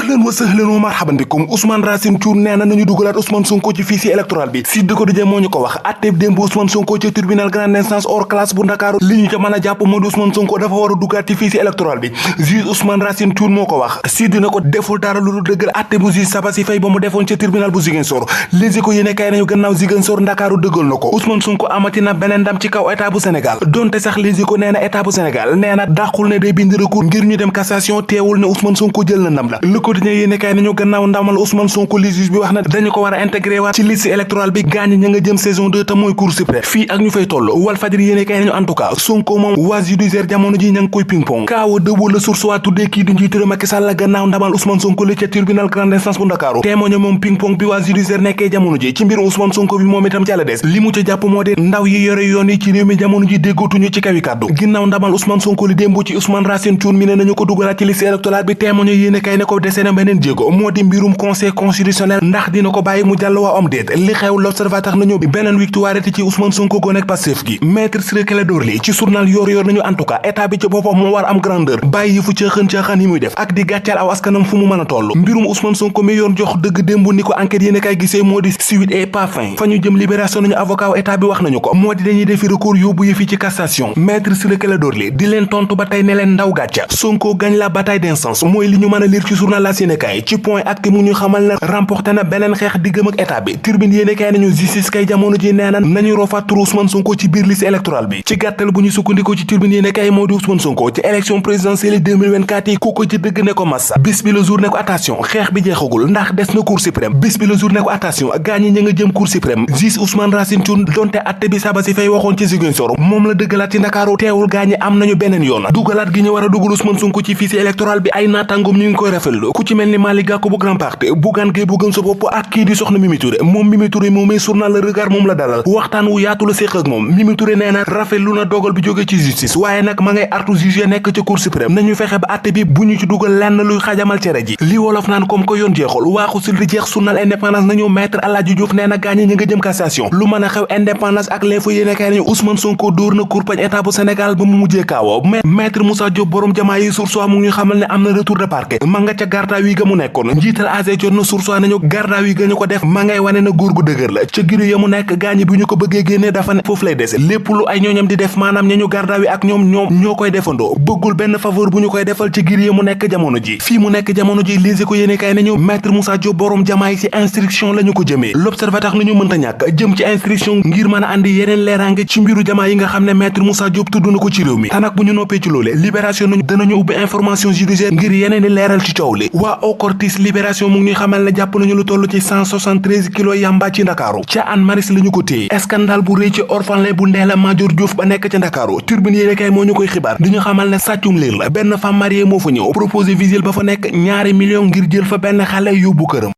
ahlan wa sahlan wa marhaban bikum Ousmane Racine Thioune nee na nañu dugalaat Ousmane Sonko ci fichier électoral bi Sud Quotidien moo ñu ko wax atteb démb Ousmane Sonko ci tribunal grande instance hors classe bu Ndakaaru li ñu ca mën a jàpp moo di Ousmane Sonko dafa war a duggaat ci fichier électoral bi juge Ousmane Racine Thioune moo ko wax Sud na ko deful dara lu dul dëggal atte bu juge Sabassi Faye ba mu defoon ca tribunal bu Ziguinchor Les Échos yéene kay nañu gannaaw Ziguinchor Ndakaaru dëggal na ko Ousmane Sonko amati na beneen ndam ci kaw état bu Sénégal donte sax Les Échos nee na état bu Sénégal nee na dàqul ne day bind recours ngir ñu dem cassation teewul ne Ousmane Sonko jël na ndam la Le Quotidien yéene kay nañu gannaaw ndamal Ousmane Sonko li juge bi wax na dañu ko war a intégré waat ci liste électorale bi gaañ ña nga jëm saison 2 te mooy Cour suprême fii ak ñu fay toll Walfadjri yéene kay nañu en tout cas Sonko moom waa judiciaire jamono ji ña ngi koy ping pong kaawa dëboo la source waa tuddee kii di njiitu réew Macky Sall gannaaw ndamal Ousmane Sonko li ca tribunal grande instance bu Ndakaaru témoigné moom ping pong bi waa judiciaire nekkee jamono ji ci mbirum Ousmane Sonko bi moom itam ci la des li mu ca jàpp moo di ndaw yi yore yoon yi ci réew mi jamono ji déggootuñu ci kawi kàddu ginnaaw ndamal Ousmane Sonko li démb ci Ousmane Racine Thioune mi ne nañu ko dugalaat ci liste électorale bi témoigné yéene kay ne ko dese na beneen jéego moo di mbirum conseil constitutionnel ndax dina ko bàyyi mu jàll waa om déet li xew l'observateur nañu beneen victoire ci Ousmane Sonko gonek Pastef gi maître Ciré Clédor Ly ci journal yor nañu en tout cas état bi ci boppam moo war am grandeur bàyyi yëfu caaxaan yi muy def ak di gàccal aw askanam fu mu mën a toll mbirum Ousmane Sonko mi yoon jox dëgg démb ni ko enquête yéene kay gisee moo di suite et pas fin fa ñu jëm libération nañu avocat état bi wax nañu ko moo di dañuy defi recours yóbbu yëfi ci cassation maître Ciré Clédor Ly di leen tontu ba tey ne leen ndaw gàcca Sonko gagne la bataille d'instance mooy li ñu mën a lire ci journal la yéene kay ci point acte mu ñu xamal na remporté na beneen xeex diggam ak état bi Tribune yéene kay nañu justice kay jamono ji nee na nañu rofaat turu Ousmane Sonko ci biir liste électorale bi ci gàttal bu ñu sukkandikoo ci Tribune yéene kay moo di Ousmane Sonko ci élection présidentielle 2024 yi ku ko ci dëgg ne ko massa bis bi le jour ne ko attention xeex bi jeexagul ndax des na Cour suprême bis bi le jour ne ko attention gaañi ña nga jëm Cour suprême juge Ousmane Racine Thioune donte atte bi Sabassi Faye waxoon ci Ziguinchor moom la dëggalaat ci Ndakaaru teewul gaañi am nañu beneen yoon dugalaat gi ñu war a dugal Ousmane Sonko ci fichier électoral bi ay naatangom ñu ngi koy rafetlu ku ci mel ni Malick Gakou bu Grand Parti Bougane Gueye bu Gëm Sa Bopp ak kii di soxna Mimi Touré moom Mimi Touré moomee journal Le Regard moom la dalal waxtaan wu yaatu la séq ak moom Mimi Touré nee na rafetlu na dogal bi jóge ci justice waaye nag ma ngay artu juge nekk ca Cour suprême nañu fexe ba atte bi bu ñu ci dugal lenn luy xajamal cere ji li wolof naan comme ko yoon jeexul waaxu sil di jeex journal Indépendance nañu maître Aladji Diouf nee na gaañi ñi nga jëm cassation lu mën a xew Indépendance ak L'Info yéene kay nañu Ousmane Sonko dóor na kurpañ état bu Sénégal ba mu mujjee kaawoo maître Moussa Diop borom jamaa yi Source A mu ngi xamal ne am na retour de parquet ma nga ca garde à vue ga mu nekkoon njiital AG jot na Source A nañu garde à vue ga ñu ko def ma ngay wane na góor gu dëgër la ca giru ya mu nekk gaañi bu ñu ko bëggee génnee dafa ne foofu lay des lépp lu ay ñooñam di def maanaam ña ñu garde à vue ak ñoom ñoo koy defandoo bëggul benn faveur bu ñu koy defal ci giru ya mu nekk jamono ji fii mu nekk jamono ji Les Échos yéene kay nañu maître Moussa Diop borom jamaa yi ci instruction la ñu ko jëmee l'observateur nañu mënta ñàkk jëm ci instruction ngir mën a andi yeneen leeraange ci mbiru jamaa yi nga xam ne maître Moussa Diop tudd na ko ci réew mi te nag bu ñu noppee ci loole libération nañu danañu ubbi information judiciaire ngir yeneen i leeral ci coow li waa Ocortis libération mu ngi ñuy xamal ne jàpp nañu lu toll ci 173 kilos yamba ci Ndakaaru ca Anne Maris la ñu ko téye scandale bu rëy ci orphelin bu Ndella Madior Diouf ba nekk ca Ndakaaru Tribune yéene kay moo ñu koy xibaar di ñu xamal ne sàccum liir la benn femme mariée moo fa ñëw proposé vigile ba fa nekk 2 millions ngir jël fa benn xale yóbbu këram